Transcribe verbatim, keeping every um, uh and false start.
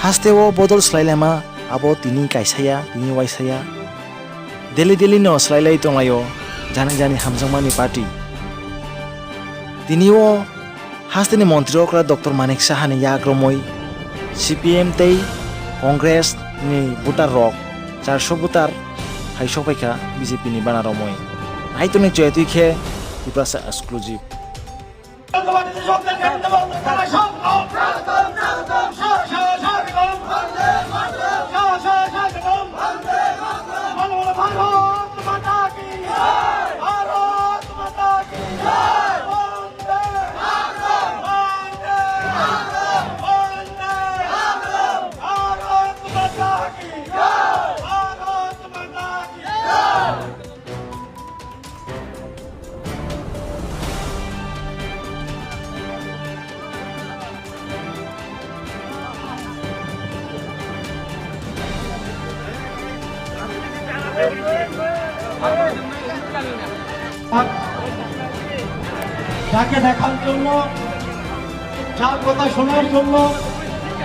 Hasteo bodol swlailaima abo tini kaisaya, tini waisaya. Daily daily no swlailai tonglaio jani jani hamjakmani party. Tini o hasteni montri okra Doctor Manik Saha ni yak romwi C P M tei Congress ni voter rok charso voter hai sokpaikha B J P ni bana romwi. Naitoni chwetwi khe Tiprasa exclusive. যাকে দেখার জন্য, যার কথা শোনার জন্য